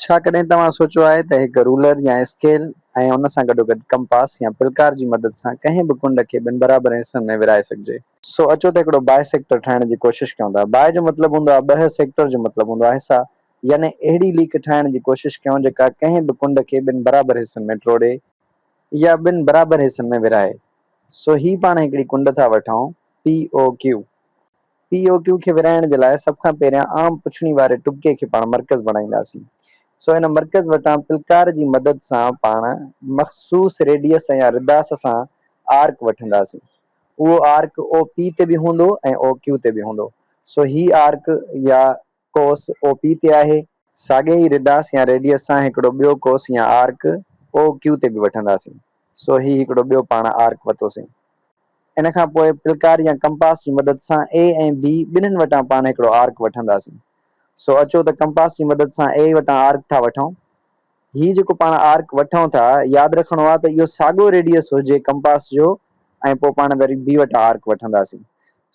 ڇا ڪڏهن توهان سوچيو آهي ته هڪ رولر يا اسڪيل ۽ ان سان گڏوگڏ ڪمپاس يا پلڪار جي مدد سان ڪنهن به ڪنڊ کي ٻن برابر حصن ۾ ورهائي سگهجي؟ سو اچو ته هڪڙو باء سيڪٽر ٺاهڻ جي ڪوشش ڪيون ٿا. باء جو مطلب هوندو آهي ٻه، سيڪٽر جو مطلب هوندو آهي حصا. يعني اهڙي ليڪ ٺاهڻ جي ڪوشش ڪيون جيڪا ڪنهن به ڪنڊ کي ٻن برابر حصن ۾ ٽوڙي يا ٻن برابر حصن ۾ ورهائي. سو هي پاڻ هڪڙي ڪنڊ ٿا وٺون POQ. P او ڪيو کي ورهائڻ جي لاء سڀ کان پهريان عام پڇڻي واري ٽٻڪي کي پاڻ مرڪز بڻائينداسين. سو ان مرڪز وٽان پلڪار جي مدد سان پاڻ مخصوص ريڊيس يا رداس سان آرڪ وٺنداسين. اهو آرڪ او پي تي به هوندو ۽ او ڪيو تي به هوندو. سو هي آرڪ يا ڪوس او پي تي آهي. ساڳئي ئي رداس يا ريڊيس سان هڪڙو ٻيو ڪوس يا آرڪ او ڪيو تي به وٺنداسين. سو هي هڪڙو ٻيو پاڻ آرڪ وتوسين. ان کان پوء پلڪار يا ڪمپاس جي مدد سان اي ۽ بي ٻنهين وٽان پاڻ هڪڙو آرڪ وٺنداسين. سو اچو ته ڪمپاس جي مدد سان اي وٽان آرڪ ٿا وٺون. هي جيڪو پاڻ آرڪ وٺون ٿا، ياد رکڻو آهي ته اهو ساڳيو ريڊيس هجي ڪمپاس جو ۽ پوء پاڻ وري بي وٽان آرڪ وٺنداسين.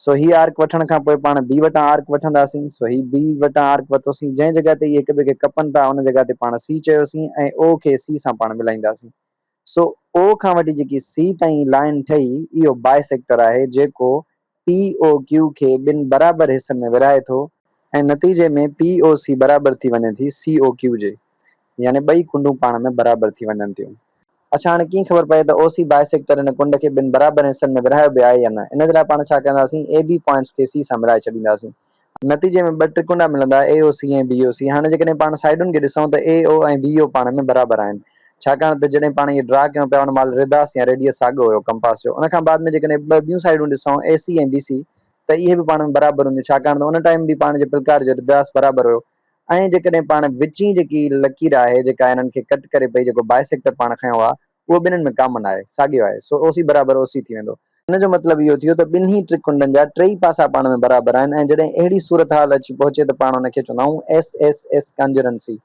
سو هي آرڪ وٺڻ کان پوء پاڻ بي وٽان آرڪ وٺنداسين. سو هي بي وٽان آرڪ وتوسين. جنهن جڳهه تي اهي هڪ ٻئي کي ڪپن ٿا ان جڳهه تي پاڻ سي چيوسين ۽ او کي سي سان پاڻ ملائينداسين. سو او کان وٺي جيڪي سي تائين لائين ٺهي اهو باء سيڪٽر آهي جيڪو پي او ڪيو کي ٻن برابر حصن ۾ ورهائي ٿو ۽ نتيجي ۾ پي او سي برابر ٿي وڃي ٿي سي او ڪيو جي يعني ٻئي ڪنڊون پاڻ ۾ برابر ٿي وڃن ٿيون. اڇا هاڻي ڪيئن خبر پئي ته او سي باء سيڪٽر هن ڪنڊ کي ٻن برابر حصن ۾ ورهايو به آهي يا نه ان جي لاء پاڻ ڇا ڪنداسين اي بي پوائنٽس کي سي سان ملائي ڇڏينداسين نتيجي ۾ ٻه ٽرڪنڊا ملندا اي او سي ۽ بي او سي. هاڻي جيڪڏهن پاڻ سائيڊن کي ڏسون ته اي او ۽ بي او پاڻ ۾ برابر آهن. ڇاڪاڻ ته جڏهن پاڻ اهي ڊرا ڪيون پيا ان مهل رداس يا ريڊيس ساڳيو هيو ڪمپاس جو. ان کان بعد ۾ جيڪڏهن ٻه ٻيون سائيڊون ڏسون اي سي ۽ بي سي ته اهي به پاڻ ۾ برابر هونديون ڇاڪاڻ ته ان ٽائيم به پاڻ جي پلڪار جو رداس برابر هيو ۽ جيڪڏهن پاڻ وچين جيڪي لڪير آهي جيڪا انهن کي ڪٽ ڪري پئي جيڪو بائسيڪٽر پاڻ کنيو آهي اهو ٻنهين ۾ ڪامن آهي، ساڳيو آهي، سو او سي برابر او سي ٿي ويندو. ان جو مطلب اهو ٿيو ته ٻنهي ٽرڪنڊن جا ٽيئي پاسا پاڻ ۾ برابر آهن ۽ جڏهن اهڙي صورتحال اچي پهچي ته پاڻ ان کي چوندا آهيون ايس ايس ايس ڪانجرنسي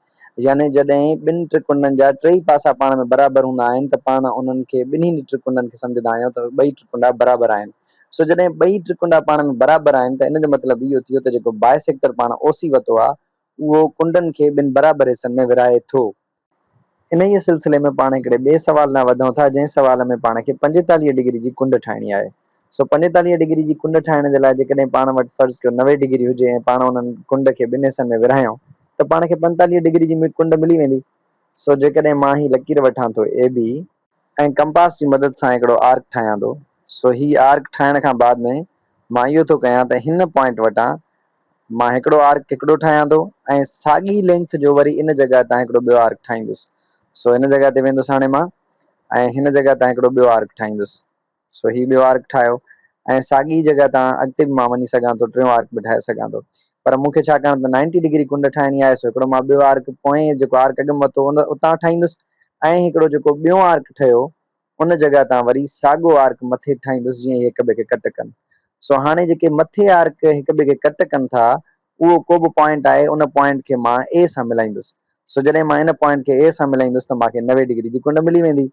يعني جڏهن ٻن ٽرڪنڊن جا ٽيئي پاسا پاڻ ۾ برابر هوندا آهن ته پاڻ انهن کي ٻنهي ٽرڪنڊن کي سمجهندا آهيون ته ٻئي ٽرڪنڊا برابر آهن. سو جڏهن ٻئي ٽرڪنڊا پاڻ ۾ برابر آهن ته ان جو مطلب اهو ٿيو ته جيڪو باء سيڪٽر پاڻ او سي وتو آهي اهو ڪنڊن کي ٻن برابر حصن ۾ ورهائي ٿو. انهيء سلسلي ۾ پاڻ هڪڙي ٻئي سوال ڏانهن وڌون ٿا، جنهن سوال ۾ پاڻ کي 45 ڊگري جي ڪنڊ ٺاهڻي آهي. سو 45 ڊگري جي ڪنڊ ٺاهڻ جي لاء جيڪڏهن پاڻ وٽ فرض ڪيو 90 ڊگري هجي ۽ پاڻ انهن ڪنڊ کي ٻن حصن ۾ ورهايون ته پاڻ کي 45 ڊگري جي ڪنڊ ملي ويندي. سو جيڪڏهن مان هي لڪير وٺان ٿو اي بي ۽ ڪمپاس جي مدد سان هڪڙو آرڪ ٺاهيان ٿو. سو هي آرڪ ٺاهڻ کان بعد ۾ مان اهو ٿو ڪيان ته هن پوائنٽ وٽان مان هڪڙو آرڪ هڪڙو ٺاهيان ٿو ۽ ساڳي لينٿ جو وري ان جڳهه تان هڪڙو ٻيو آرڪ ٺاهيندس سو هن جڳهه تي ويندس هاڻي مان ۽ هن جڳهه تان هڪڙو ٻيو آرڪ ٺاهيندس سو هي ٻيو آرڪ ٺاهيو ۽ ساڳي جڳهه تان اڳتي به مان وڃي سگهان ٿو ٽيون آرڪ به ٺاهي سگهان ٿو پر مون کي ڇاڪاڻ ته 90 ڊگري ڪنڊ ٺاهڻي آهي سو هڪڙو مان ٻيو آرڪ پوئين جيڪو آرڪ اڳ ۾ ورتو ان اتان ٺاهيندس ۽ هڪڙو جيڪو ٻيو آرڪ ٺهيو ان جڳهه تان وري ساڳو آرڪ مٿي ٺاهيندس جيئن اهي هڪ ٻئي کي ڪٽ ڪن. سو هاڻي جيڪي مٿي آرڪ هڪ ٻئي کي ڪٽ ڪن ٿا اهو ڪو به پوائنٽ آهي ان پوائنٽ کي مان اي سان ملائيندس. سو جڏهن مان ان پوائنٽ کي اي سان ملائيندس ته مان کي 90 ڊگري جي ڪنڊ ملي ويندي.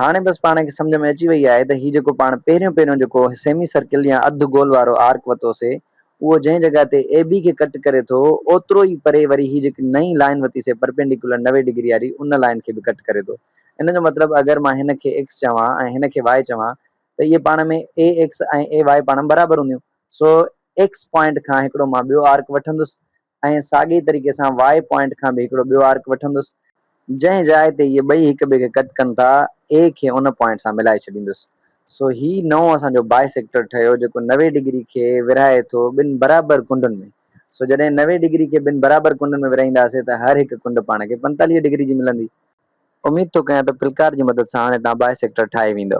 هاڻي بس پاڻ کي سمجهه ۾ اچي وئي آهي ته هي جيڪو پاڻ پهريون پهريون جيڪو سيمي سرڪل يا اڌ گول وارو آرڪ وتوسي اهو جنهن جڳهه تي اي بي کي ڪٽ ڪري ٿو اوترو ئي پري وري هي جيڪي نئين لائين وتي سي پرپينڊيڪولر 90 ڊگري واري ان لائين کي به ڪٽ ڪري ٿو. ان جو مطلب اگر مان هن کي ايڪس چوان ۽ هن کي وائي چوان ته اهي پاڻ ۾ اي ايڪس ۽ اي وائي پاڻ ۾ برابر هونديون. سو ايڪس پوائنٽ کان هڪڙو مان ٻيو آرڪ وٺندس ۽ ساڳئي طريقي سان وائي پوائنٽ کان به هڪڙو ٻيو آرڪ وٺندس. جنهن جاء تي اهي ٻئي هڪ ٻئي کي ڪٽ ڪن ٿا اي کي ان پوائنٽ سان ملائي ڇڏيندس. سو هي نئون اسان جو باء سيڪٽر ٺهيو جيڪو 90 ڊگري کي ورهائي ٿو ٻن برابر ڪنڊن ۾. سو جڏهن 90 ڊگري کي ٻن برابر ڪنڊن ۾ ورهائينداسين ته هر هڪ ڪنڊ پاڻ کي 45 ڊگري جي ملندي. اميد ٿو ڪيان ته پلڪار جي مدد سان هاڻي توهان باء سيڪٽر ٺاهي ويندؤ.